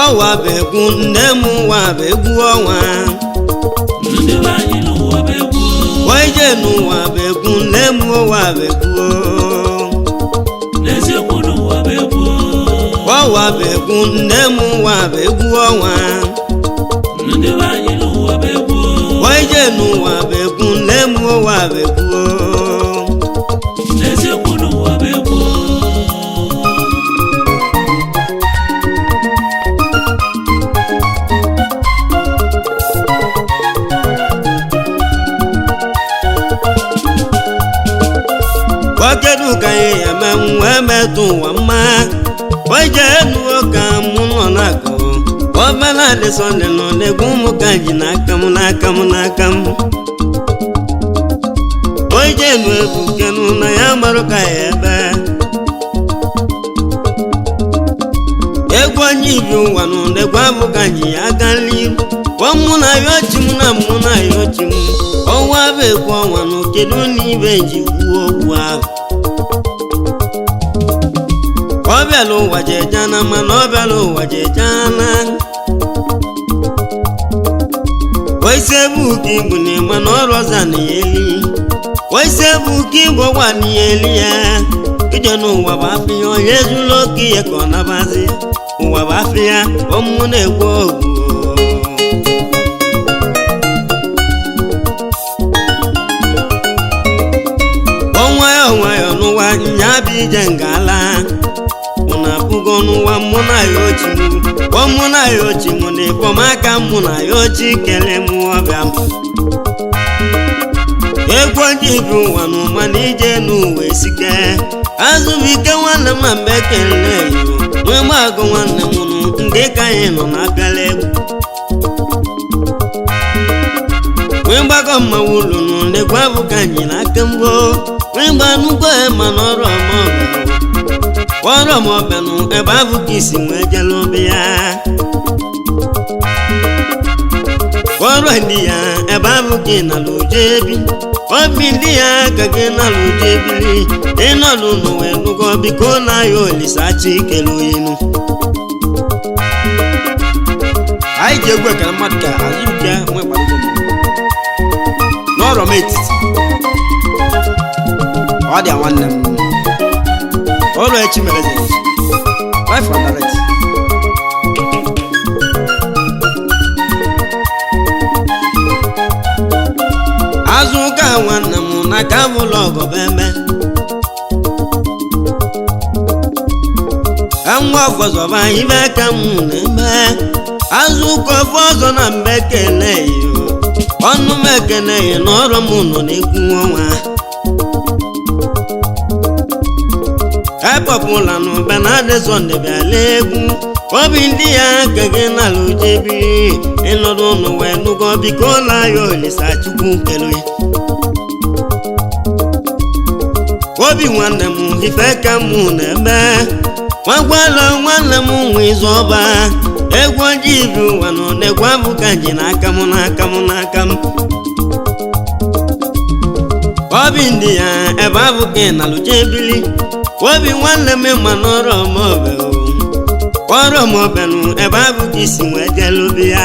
Ọwa bụ egwu nne m, ụwa bụ egwu ọnwa. Ndị be anyị n'ụwa bụ egwu. Ije n'ụwa bụ egwu nne m, ụwa bụ egwu. N'eziokwu n'ụwa bụ egwu. Ọwa bụ egwu nne m, ụwa bụ egwu ọnwa. Ndị be anyị n'ụwa bụ egwu. Ije n'ụwa bụ egwu nne m, ụwa bụ egwu. N'eziokwu n'ụwa bụ egwu. Kedu ka anyị eme wee metụ ụwa mma? Ije nuo ka mụ nọ na-akọ ọbala dị Sọnde nọ n'egwu mụ ka ji n'aka m n'aka m n'aka m. Ije nu ebukenu na ya marụ ka ya ebe egwu onye ibi ụwa nọ n'egwu abụ ka ji ya aga n'iru. Mụ na ya ochi m na mụ na ya ochi m, ọnwa bụ ekwu ọnwa nụ. Kedu n'ibe ji kwuo okwu ahụ? Ọ bịala ụwa jejana, mana ọ bịala ụwa jejana. Oise bụ ka igbu na mana ọrụ ọza na ya eli. Oise bụ ka igbo gwa na ya eli ya. Ije n'ụwa bụ afọ ya, onye zuru oke ya ka ọ nabazi. Ụwa bụ afọ ya, ọmụ na-egwu ogwu. Ọnwayọ nwayọ n'ụwa nya bụ ije ngala. Mụ na apụgo n'ụwa, mụ na ya ochi m, ọ mụ na ya ochi m na ịkpọmaka mụ na ya ochi kele mụ ọbịa m. Egwu onye ibi ụwa n'ụma na ije n'ụwa esike azụbụike nwanne m na mgbe ekele nwee gbagụ nwanne m nụ ndị ka anyị nọ na-abịala egwu nwee mgbakọ mmanwụ ụlọ nụ n'egwu abụ ka anyị n'aka mgbo nwee mgba nnukwu ma n'ọrụ ọma ọrụ ọma ọbịanụ ebe abụ ka isi nwee jele obi ya ọrụ ndị ya ebe abụ ka ị nala uje ebi obi ndị ya ka gị nala uje ebili ịnọlụ n'ụwa enugo biko na ya olisa chi kele oyinu. Anyị ji egwu ekele mmadụ ka Azụbike nwe gbarugo m n'ọrọ m etiti ọ dị a nwanne m ọrụ echi mere eze life and direct. Azụ ka nwanne m na ka bụlụ ọgọbụ eme ka nwa ọfọzọba ibe ka m na-eme azụ ka ofe ọzọ na mgbe ekele yo ọnụ m ekele ya na ọrụ m nọ n'egwu ọnwa epọpụla n'ụba na adị Sọnde bịala egwu obi ndị ya ka gị nala ujebi ịnọdụ n'ụwa enugo biko na ya olisa chukwu kele ya. Obi nwanne m ife ka mụ na-eme nwagwala nwanne m nwe izu ọba egwu ojii ibi ụwa nọ n'egwu abụ ka ji n'aka m n'aka m n'aka m. Obi ndị ya ebe abụ ka ị na-alụcha ebili obi nwanne m ma n'ọrụ ọmọbe ọrụ ọmọbenụ ebe abụ ka isi wee jelubi ya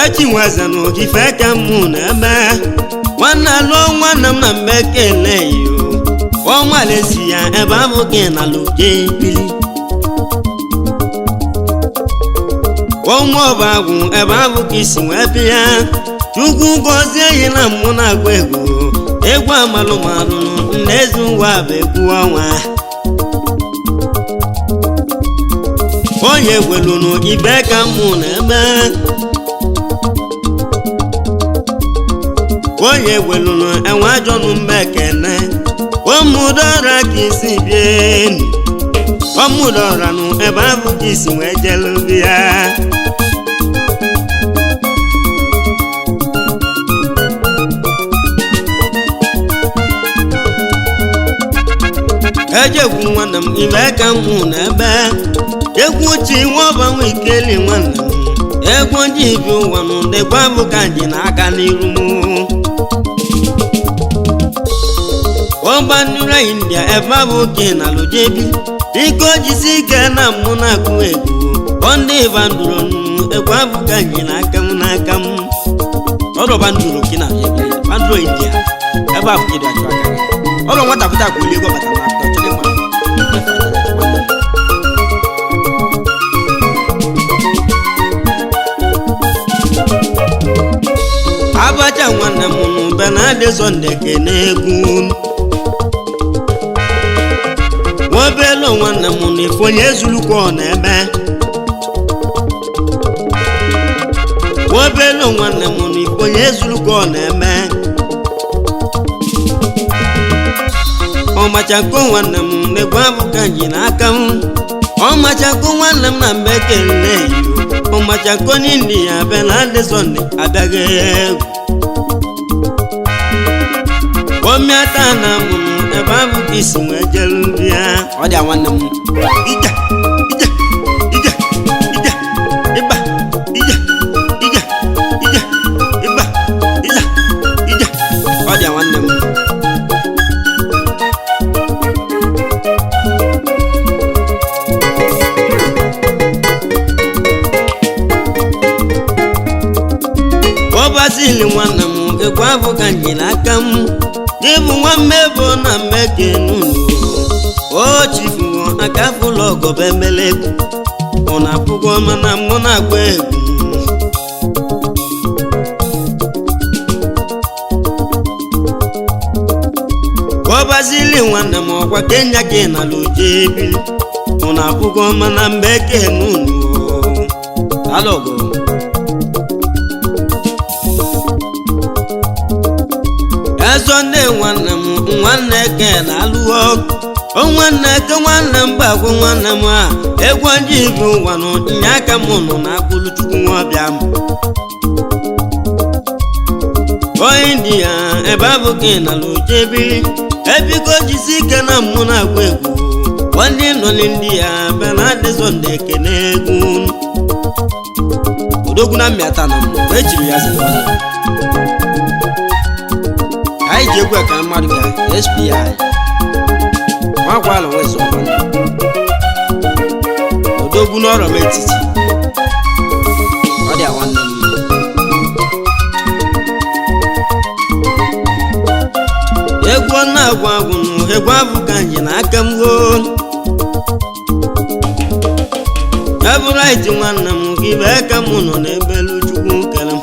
echi nwezenụ ife ka mụ na-eme nwanne alụọ nwanne m na mgbe ekele yo ọnwalesi ya ebe abụ ka ị na-alụcha ebili ọnwa ọba agwụ ebe abụ ka isi wee bịa chukwu gọzie yi na mụ na-agụ egwu egwu amalụmalụ nna eze ụwa bụ egwu ọnwa onye gwelụnụ ibe ka mụ na-eme onye gwelụnụ enwe ajọnụ mgbe ekene ọmụdọra ka isi bie ọmụdọra nụ ebe abụ ka isi wee jelu bịa. Ejekwu nwanne m ibe ka m na ebe egwu chi nwa ọba nwa ikeli nwanne m egwu ndị ibi ụwa nụ ndekwa bụ ka ji n'aka n'iru m ọgba nura india ebe abụ ka ị na lụjebi Biko jisi ike na mụ na-akụ egwu ndị banduru egwu abụka nyi n'aka m n'aka m. Ọrụ banduru gị na banduru India ebe a bụ gị achụ aka gị. Ọrụ nwata pụta kwuli ego bata na akụkọ chọrọ ịma. Abacha nwanne m nụ Benadi Sunday kene egwu. Nwobelu nwanne m nụ ife onye ezulukwa ọ na-eme. Nwobelu nwanne m nụ ife onye ezulukwa ọ na-eme. Ọmachako nwanne m na-egwu abụka ji n'aka m. Ọmachako nwanne m na mgbe ekele yo. Ọmachako n'ili ya Benadi Sunday abịaghị egwu. Omiata na mụnụ ebe abụ ka isi wee jelu bịa. Ọ dị a nwanne m. Ije ije ije ije ịba ije ije ije ịba ịza ije. Ọ dị a nwanne m. Ọbazili nwanne m egwu abụ ka nji n'aka m. N'ịbụ nwa mmebo na mmekenu o chifuo aka fụlụ ọgọbọ emele egwu. Ọ na-apụgo mana mụ na-agba egwu. Ọbazili nwanne m ọkwa Kenya ka ị nala oje ebili. Ọ na-apụgo mana mmekenu Alọgọ. Ezọ nne nwanne m nwanne ke na-alụọ o nwanne ke nwanne m gbagwo nwanne m a egwu ndị ibu ngwanụ nye aka m nọ na akwụlụ chukwu nwaọbịa m onye ndị ya ebe abụghị na lojebili ebiko jisi ike na mụ na-agwa egwu nwanne nọ ndị ya Benadi Sunday ekene egwu. Odogwu na mmịata na mbụ ejiri ya zere nwanne. Anyị ji egwu ekele mmadụ ka SPI nwakwala nwezo nwanne. Odogwu n'ọrọ m etiti. Ọ dị a nwanne m. Egwu na-agwụ agwụnụ egwu abụka nji n'aka m goo. Ebụraiti nwanne m ka ibe ka m nọ n'ebelu chukwu kere m.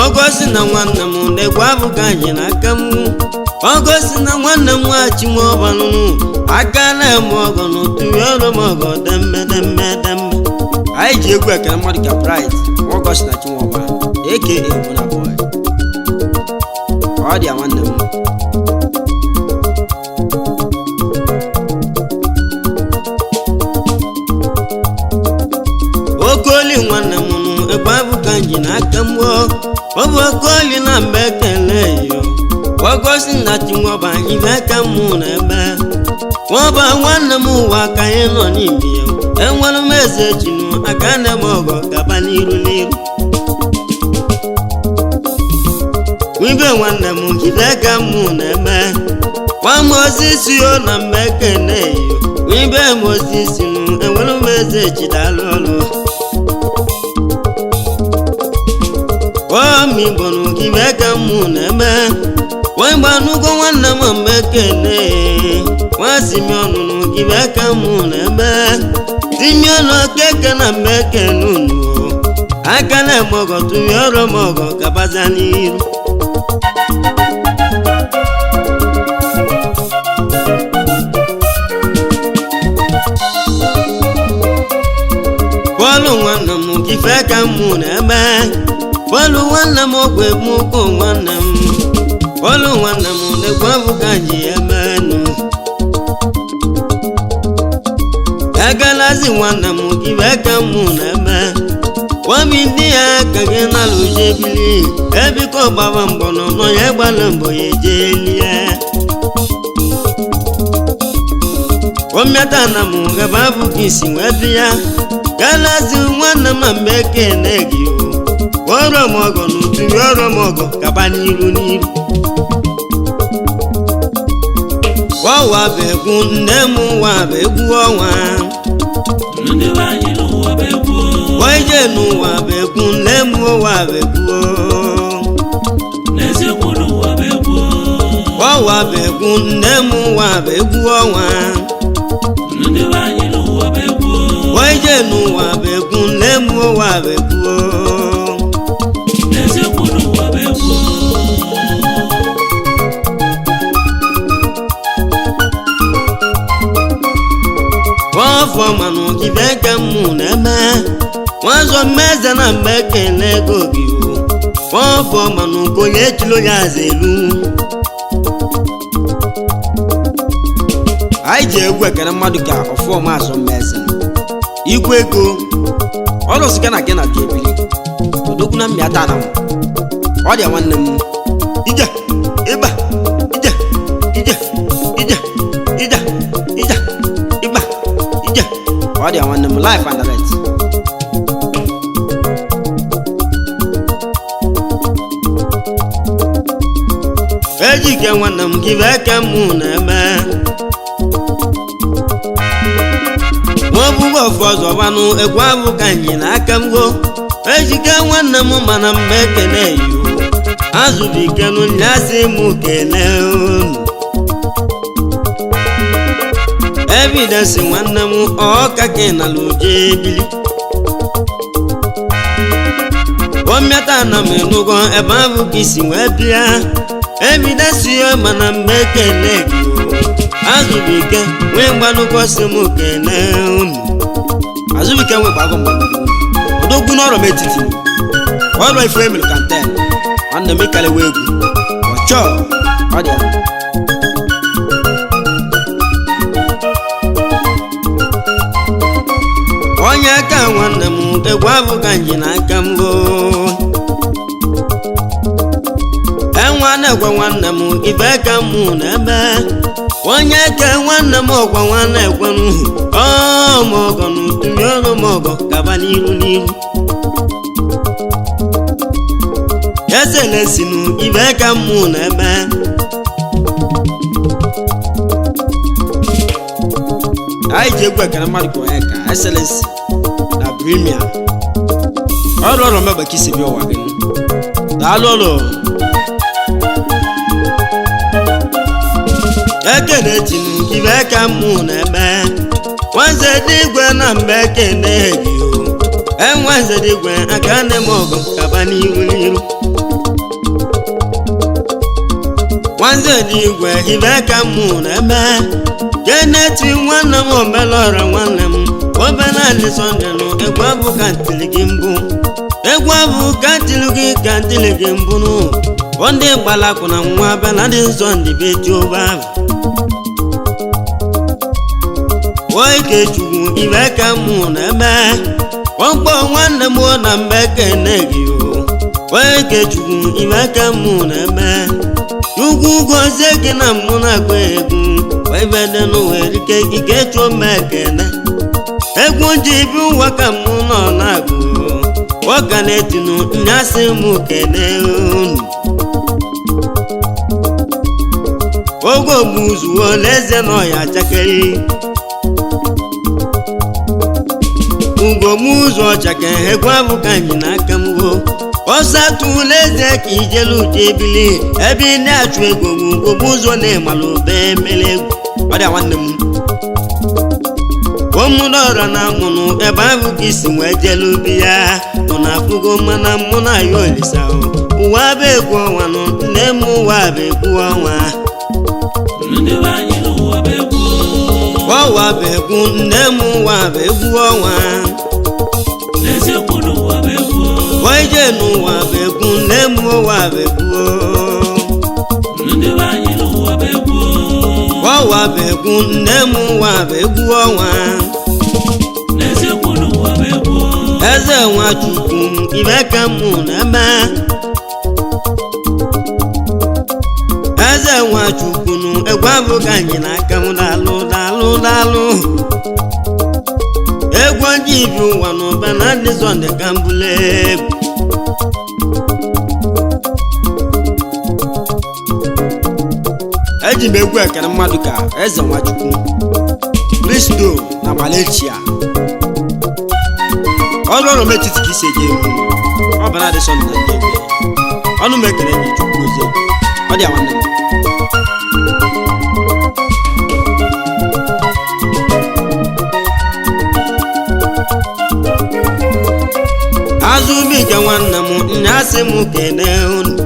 Ọgọsi na nwanne m na-egwu abụka nji n'aka m. Ọgọsi na nwanne m nwachi nwa ọbanụnụ aka na-eme ọgọ n'otu ọrụ m ọgọ demme demme demme. Anyị ji egwu ekele mmadụ ka Bright Ọgọst na Chinwọba aka Burna Boy. Ọ dị a nwanne m. Okoli nwanne m nụ egwu abụka nji n'aka m ọ bụ okoli na mgbe ekele yo. Ọgọsi na chinwọba ibe ka mụ na ebe nwọba nwanne m ụwa ka anyị nọ n'ime ya. Enwere m eze chinu aka nne m ọgọ gaba n'iru n'iru. Ibe nwanne m jide ka mụ na ebe gwa m osisi o na mgbe ekele yo. Ibe m osisi nụ enwere m eze chidalụ ọlụ. Omi gbọ̀nù kí mẹ́ka mú nẹ́mẹ́. Wọ́n gbanúgbọ́ wọn nà mọ̀ mẹ́kẹ̀lẹ́. Wọ́n sì mi ọ̀nùnù kí mẹ́ka mú nẹ́mẹ́. Tí mi ọ̀nà kẹ́kẹ́ náà mẹ́kẹ́ nùnù o. Akálẹ̀ mọ̀gàn tún yọ̀rọ̀ mọ̀gàn kàbájá nílùú. Bọ́ọ̀lù nwanne m ka ife ka mụ na-eme. Bọ́ọ̀lù nwanne m ogwe m ụkwụ nwanne m. Bọ́ọ̀lù nwanne m na-ekwu abụ ka ji eme nụ. Egalazi nwanne m ka ife ka mụ na-eme. Wami ndị ya ka gị na-alụje bili. Ebiko gbaba mbọ nọ ya gbala mbọ ya ejelie. Omiata na m gaba abụ ka isi wee bịa. Galazi nwanne m na mgbe ekene gị o. Ọrụ m ọgọ n'utu ọrụ m ọgọ gaba n'iru n'iru. Ọ Ọwa bụ egwu nne m, ụwa bụ egwu ọnwa. Ndị be anyị n'ụwa bụ egwu. Ije n'ụwa bụ egwu nne m, ụwa bụ egwu. N'eziokwu n'ụwa bụ egwu. Ọwa bụ egwu nne m, ụwa bụ egwu ọnwa. Ndị be anyị n'ụwa bụ egwu. Ije n'ụwa bụ egwu nne m, ụwa bụ egwu. N'eziokwu n'ụwa bụ egwu. Ọfọ manụ ibe ka mụ na-eme nwazọ mmeze na mgbe ekele ego gị o. Ọfọ manụ ka onye echilo ya aza elu. Anyị ji egwu ekene mmadụ ka ọfụma azụ mmeze igwe ego ọrụ sika na gị na dị ebili odogwu na mmịata na m ọ dị nwanne m. Ije ịba ije ije ije ije ije ịba ije. Ọ dị nwanne m, life and direct. Ejike nwanne m gị bụ eke mụ na-eme nwabugo ofu ọzọ gbanụ egwu abụ ka anyị na aka m go. Ejike nwanne m, mana mma ekene yo azụbikenu nyasị mụ kene unu. Evidensị nwanne m, ọka ka ị nala uje ebili ọmịata na m enugo ebe ahụ ka isi wee bịa. Evidensị ya, mana mgbe ekele gị o. Azụbike nwee mgbanụgosi m kene unu. Azụbike nwekwa agụ mgbe odogwu n'ọrọ m etiti ọrọ ife emere kanten nwanne m ịkalewa egwu ọchọọ ọ dị ya. Onye aka nwanne m, egwu abụ ka nji n'aka m go. Enwa na-egwe nwanne m ibe ka mụ na-eme onye eke nwanne m ọgwa nwanne ekwenu ọmọgọ n'utumi ọrụ mọgọ gaba n'iru n'iru. Eselesinu ibe ka mụ na-eme. Anyị ji egwu ekene mmadụ ka onye ka excellency na premier ọrụ ọrụ mebe ka isi bịa ụwa gị. Daalụ ọrụ. Ekele tinu ibe ka mụ na-eme nwanze dịgwe na mgbe ekele gị o. Enwanze dịgwe aka nne m ọgụ kaba n'iru n'iru. Nwanze dịgwe ibe ka mụ na-eme jeneti nwanne m omelọra nwanne m obenanị sọnde nụ egwu abụ ka ntili gị mbụ, egwu abụ ka ntili gị ka ntili gị mbụ nụ. Ndị gbalapụ na nwa bịa na ndị nsọ ndị be ji obe ahụ. Ikechukwu ibe ka mụ na-eme ọkpọ nwanne m na mgbe ekene gị o. Ikechukwu ibe ka mụ na-eme ugwu gozie gị na mụ na-agba egwu ebe dị n'ụwa erike ikechu m ekene egwu ji bi ụwa ka mụ nọ na-agụ ọka na-etinu nyasị mụ kene unu. Oge ogbuzuo n'eze na ọya chakeri ugomụzọ ọchaka egwu abụ ka anyị n'aka m go ọsatụla eze ka ijelu uche ebili ebe ị na-achụ ego ugomụzọ na-ịmalụ be emele egwu. Ọ dị nwanne m. Omụdọra na mụnụ ebe ahụ ka isi wee jelu bi ya mụ na afụgo mana mụ na ya olisa o. Ụwa bụ egwu ọnwa nụ nne m, ụwa bụ egwu ọnwa. Ndị be anyị n'ụwa bụ egwu. Ọwa bụ egwu nne m, ụwa bụ egwu ọnwa. N'eziokwu n'ụwa bụ egwu. Ije n'ụwa bụ egwu nne m, ụwa bụ egwu. Ndị be anyị n'ụwa bụ egwu. Ọwa bụ egwu nne m, ụwa bụ egwu ọnwa. N'eziokwu n'ụwa bụ egwu. Eze nwachukwu ibe ka mụ na-eme eze nwachukwu nụ egwu abụ ka anyị n'aka m dalụ dalụ dalụ egwu ndị ibi ụwa n'ụba na ndị sọnde ka m bụla egwu. Eji m egwu ekene mmadụ ka Eze Nwachukwu Kristo na Malaysia. Ọrụ ọrụ m etiti ka isi eje egwu ọ bụ na adịsọ na ndị egwu ọnụ m ekele gị. Chukwu gozie gị. Ọ dị ya nwanne m. Azụbike nwanne m, nne asị m kene unu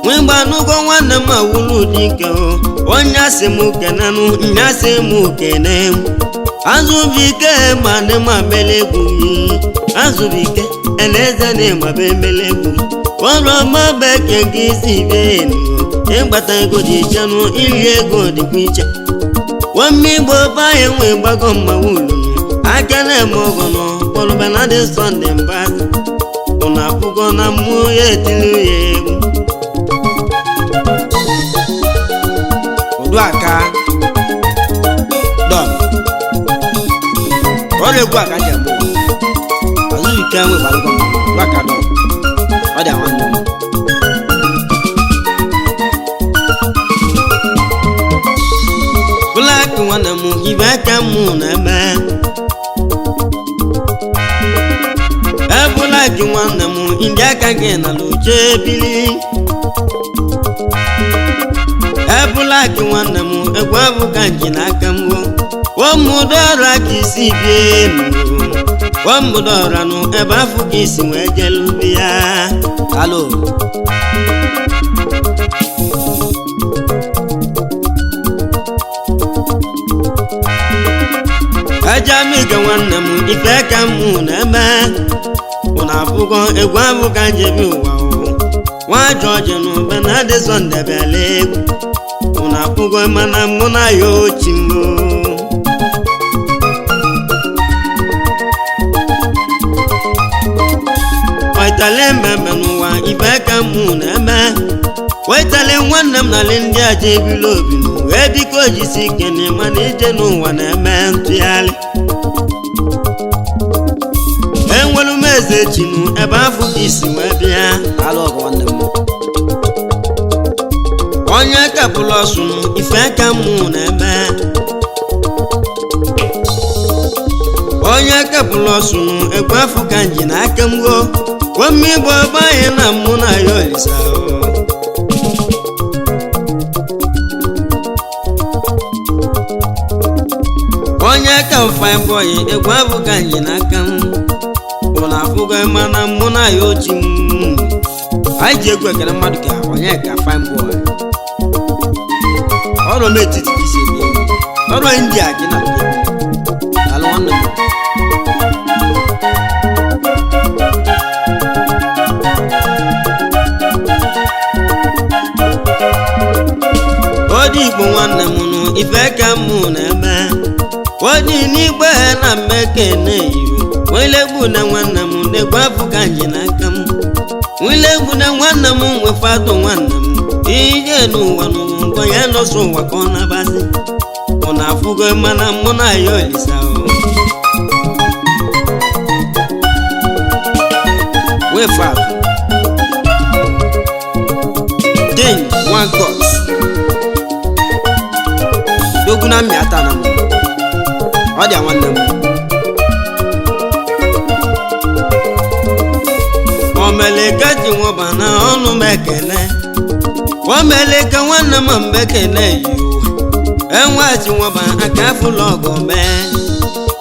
nwegbanụgo nwanne m awulu dike o. Onye asị m kenenụ, nne asị m kene m Azụbike ma ne ma mele egwu gị. Azụbike eleze na ịmabe emele egwu gị. Ọrụ ọma bekee gị si bie enu ịgbata ego dị iche nụ, ili ego dịkwa iche. Nwanne Igbo be anyị nwe gbago mmanwụ ululu aka na-eme ọgọ nọ kpọrọba na dị Sọnde mbazi ụnụ apụgo na mmụọ ya etili ya egwu. Uduaka Don ọrụ egwu a ka m ji eme ụwa. Azụbike nwe gbalụgọ m Uduaka Don ọ dị nwanne m. Black nwanne m, ibe aka mụ na-eme ebula gị nwanne m, ndị aka gị na uche bili ebula gị nwanne m, egwu abụka nji n'aka m omudora ka isi bie omudora nụ ebe afọ ka isi wee jelu ya. Alo. Ejamiga nwanne m, ife ka mụ na-eme ụnụ abụgo egwu abụka njebi ụwa o nwa jọji na ube na adị Sọnde bịala egwu ụnụ abụgo mana mụ na ya ochi m. Waitale mmemme n'ụwa, ife ka mụ na-eme waitale nwanne m nalị ndị aja ebilo obi wee biko jisi ike na ịma na ije n'ụwa na-eme ntụgharị. Enwere m eze chinu ebe afọ ka isi wee bịa. Alo ọgụ nwanne m. Onye kapụlụ ọsụnụ, ife ka mụ na-eme onye kapụlụ ọsụnụ egwu afọ ka nji na aka m go omigbo ọbanye na mụ na ya olisa o. Onye ka fine boy, egwu abụ ka nji n'aka m ụlọ afụgo mana mụ na ya ochi m. Anyị ji egwu ekele mmadụ ka onye ka fine boy ọrụ m etiti ka isi ebi egwu ọrụ India gị na ndị egwu. Daalụ nwanne m. Odi Igbo nwanne m nụ ife ka mụ na-eme odi n'igbe na mmekene iwu nwilegbu na nwanne m na-egwu afọ ka nji n'aka m nwilegbu na nwanne m nwefadụ nwanne m ije n'ụwa n'ụwa ya nọsọ ụwa ka ọ na-abazi ọ na-afụgo mana mụ na ya olisa o. Wefab Den one cut dogu na mmịata na m ọ dị nwanne m. Omeleke ji nwụba na ọnụ m ekele omeleke nwanne m mbekele yiwu enwechi nwụba aka fụlụ ọgụ mee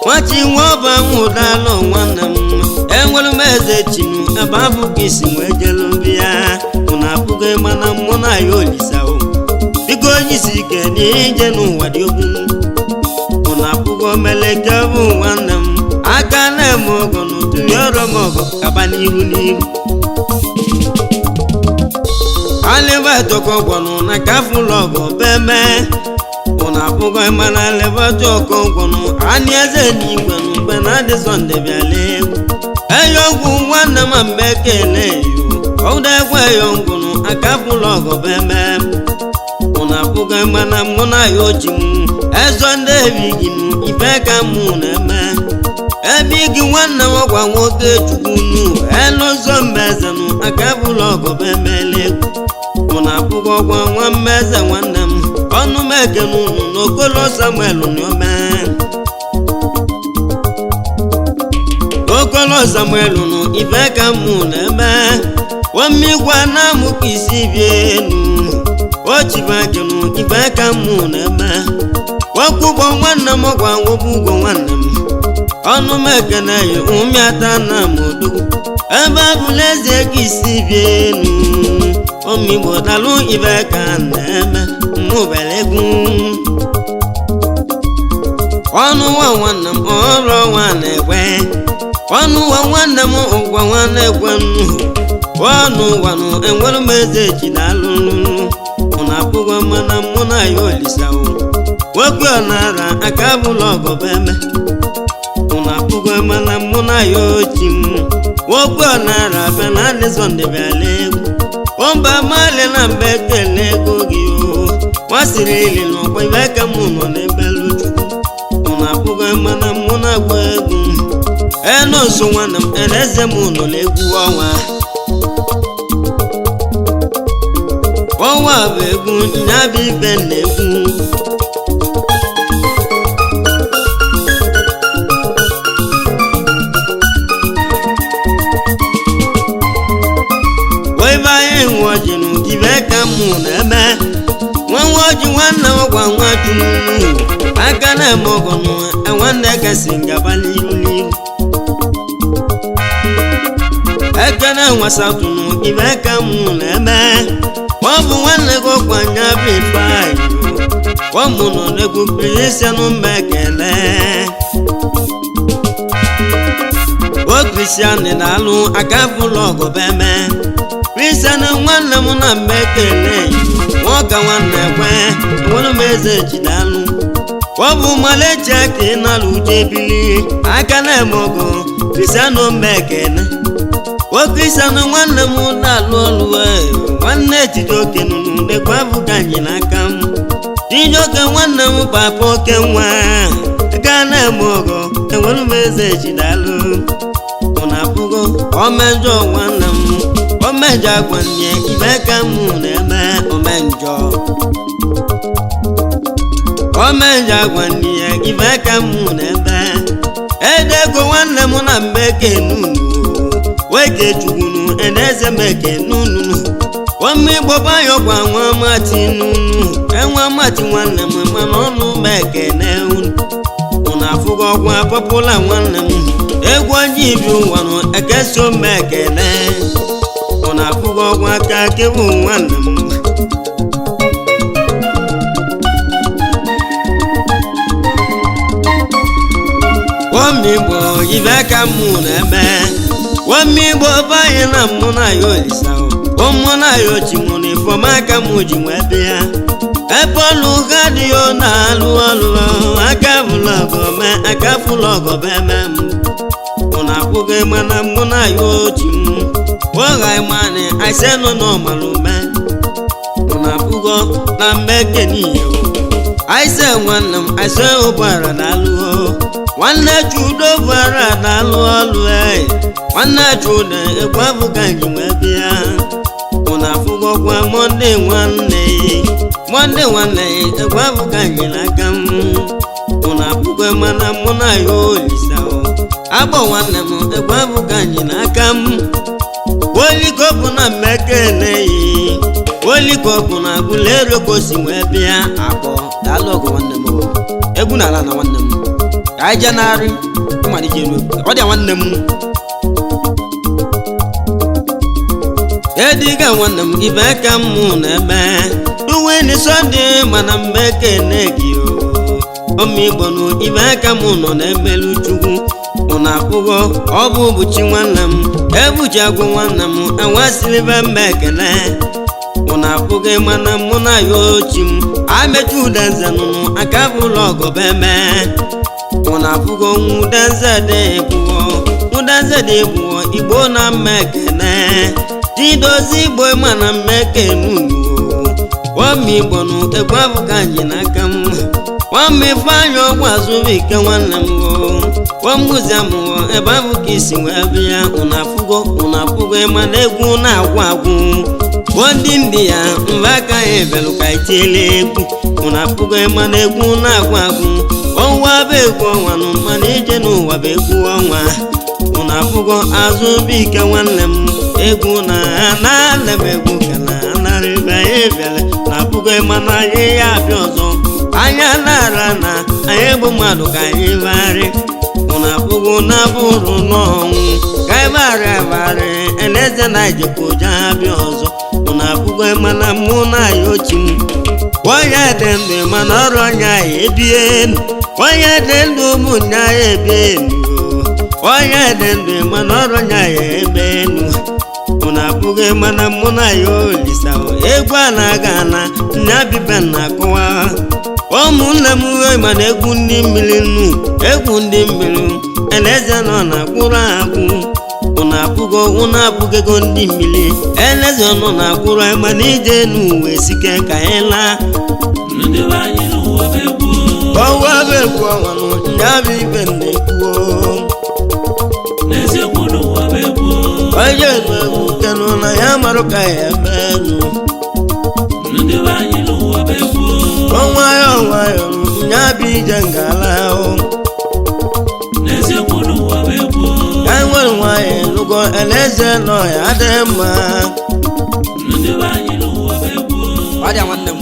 nwachi nwụba nwụdalụ nwanne m enwere m eze chinu ebe abụ ka isi wee jelu bịa ụnụ apụgo mana mụ na ya olisa o biko onye isi ike n'ije n'ụwa dị ogwu ụnụ apụgo omeleke bụ nwanne m aka na-eme ọgọ n'ụtụ ọrụ m ọgọ kaba n'ihu n'ihu alịbatọkọgwọnụ na kafụlụ ọgọ beme ụnụ apụgo mana alịbatọ ọkọgwọnụ anị eze n'igwe n'ugbe na adị Sọnde bịala egwu eyọgwụ nwanne m mbekele yo ọdụ egwu eyọngwụnụ akafụlụ ọgọ beme ụnụ apụgo mana mụ na ya ochi m ezọ ndị ebiginu ife ka mụ na-eme ebe gị nwanne m ọgwa nwoke chukwunu elụzọ mmezenụ aka bụlụ ọgụ bụ emela egwu mụ na abụghị ọgwa nwa mmeze nwanne m ọnụ m ekene unu n'Okolo Samuel n'ome Okolo Samuel nụ ife ka mụ na-eme omigwa na-amụ ka isi bie enu ochibakenu ife ka mụ na-eme okwụgbọ nwanne m gwa nwụbụ ụgwọ nwanne m ọnụ m ekene ya ụmịata na m odogwu ebe abụla eze ka isi bie enu omigbo dalụ ife ka na-eme mụbere egwu ọnụ nwa nwanne m ọrụ nwa na-ekwe ọnụ nwa nwanne m ụgwọ nwa na-ekwe nnu ọnụ ụwanụ enwere m eze chi na alụlụ mụ na abụghị mana mụ na ya olisawo nwoke ọ na-ara aka bụla ọgọbụ eme mụ na abụghị mana mụ na ya ochi m nwoke ọ na-ara abịa na adị sọnde bịala egwu ọmba mali na mba ekele ego gị o nwasịrị ili na ọkwa ibe ka mụ nọ n'ebe chukwu mụ na abụghị mana mụ na-agba egwu enu nso nwanne m eze m nọ n'egwu ọnwa ọnwa bụ egwu nyabụ ibe na-egwu ebe anyị nwe ọjị n'ụdịbe ka mụ na-eme nwa nwa ọjị nwanne m gwa nwa chunu aka na-eme ọgọ nụ nwanne kasị ngaba n'iru n'iru ekene nwasatụnụ ibe ka mụ na-eme ọ bụ nwanne gị ọkwa nya bụ ifeanyị ọ mụ nọ n'egwu kristianụ mba ekele o kristian na-alụ aka fụlụ ọgọbeme kristian nwanne m na mba ekele nwoke nwanne kwe enwere m eze jidalụ ọ bụ malechi ka ị nalụ uje bili aka na-eme ọgụ kristianụ mba ekele o kristian nwanne m na-alụ ọlụ nwanne Chijioke nụnụ lekwa abụka anyị n'aka m Chijioke nwanne m papa oke nwa aka na-eme ọgọ enwere m eze jidalụ mụ na abụgo omejọ nwanne m omejọ agwa nne ibe ka m na-eme omenjọ omejọ agwa nne ibe ka m na-eme edego nwanne m na mbe kenunu weke chukwunu edeze meke nunu omigbo bayo gwa nwa mati nunu enwa mati nwanne m mana ọnụ meke ne unu unu afụgo ọgwa pọpụla nwanne m egwu onye ibi ụwanụ ekeso meke ne unu afụgo ọgwa aka kebu nwanne m omigbo ibe ka mụ na-eme omigbo banye na mụ na ya olisa ụmụ na ya ochi mụ na ifeọma aka mụ ji nwee bịa ebe ọlụ ha dị yo na-alụ ọlụ aka fụlụ ọgọ mee aka fụlụ ọgọ bụ eme m mụ na akwụghị mana mụ na ya ochi m ọgha ịmanị aise nọ n'ọmalụ mee mụ na akwụgo na mmeke n'ihe aise nwanne m aise ụgbọala na-alụ nwanne chudo bara na-alụ ọlụ ee nwanne chudo ekwe abụka nji wee bịa mụ na afụgọkwa mọnde nwanne mọnde nwanne ekwe abụka nji n'aka m mụ na afụgo mana mụ na ya olisa agbọ nwanne m ekwe abụka nji n'aka m olikopụ na mmekeleyi olikopụ na agụlero ka o si wee bịa akpọ daalụ ọgụ nwanne m egwu na ala na nwanne m ka anyị jee narị mmalite elu ọ dị nwanne m ediga nwanne m ibe ka mụ na-eme duweni sọnde mana mgbe ekene gị omigbo nụ ibe aka mụ nọ na-emelu chukwu mụ na akwụgo ọ bụ ụbụchi nwanne m ebuchi agwụ nwanne m enwesịrịbe mba ekene mụ na akwụgo mana mụ na ya ochi m amechi udenze nụnụ aka bụlụ ọgọbeme mụ na akwụgo nwudenze dị bụọ nwudenze dị bụọ igbo na mma ekene didozi igbo mana mma ekene unu omigbo nụ egwu abụka anyị n'aka m nwamma ifeanyị ọgwụ azụbụike nwanne m gwamgbuzi amụọ ebe abụ ka isi wee bịa ụnụ afụgo ụnụ afụgo mana egwu na-agwụ agwụ Ndị ndị ya mba aka ya ebelụ ka itiele egwu mụ na apụgo mana egwu na-agwụ agwụ ọnwa bụ egwu ọnwa nụ mana ije n'ụwa bụ egwu ọnwa mụ na apụgo azụ bike nwanne m egwu na na-ana m egwu ka na anarịba ya ebele na apụgo mana anyị ya abịa ọzọ anya na-ara na anyị bụ mmadụ ka anyị bagharị mụ na apụgo na bụrụ n'ọnwụ ka anyị bagharị abagharị eleze na ijekwa abịa ọzọ mụ na apụgo mana mụ na ya ochi m onye dị ndụ mana ọrụ ọnya ya ebienu onye dị ndụ ụmụnne ya ebienu onye dị ndụ mana ọrụ ọnya ya ebenu mụ na apụghị mana mụ na ya olisa egwu a na-aga ana nne abiba na-akụwa ụmụnne m uwe mana egwu ndị mmiri nnu egwu ndị mmiri eleze nọ na akwụrụ akwụ ụnụ apụgo ụnụ apụgego ndị mmiri eleze nọ na akwụrụ mana ije n'uwe sike ka anyị laa Ndị be anyị n'ụwa bụ egwu. ọnwa bụ egwu ọnwa nụ nya bụ ibe na-ekwuo N'eziokwu n'ụwa bụ egwu. onye nụ egwu kenụ na ya marụ ka ya emenụ Ndị be anyị n'ụwa bụ egwu. ọnwa ya ọnwa ya nya bụ ije ngala ahụ N'eziokwu n'ụwa bụ egwu. ka nwere nwanyị lụgo eleze nọ ya adịghị mma Ndị be anyị n'ụwa bụ egwu. Ọ dị nwanne m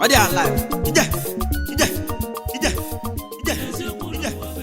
ọ dị alive ije ije ije ije N'eziokwu ije n'ụwa bụ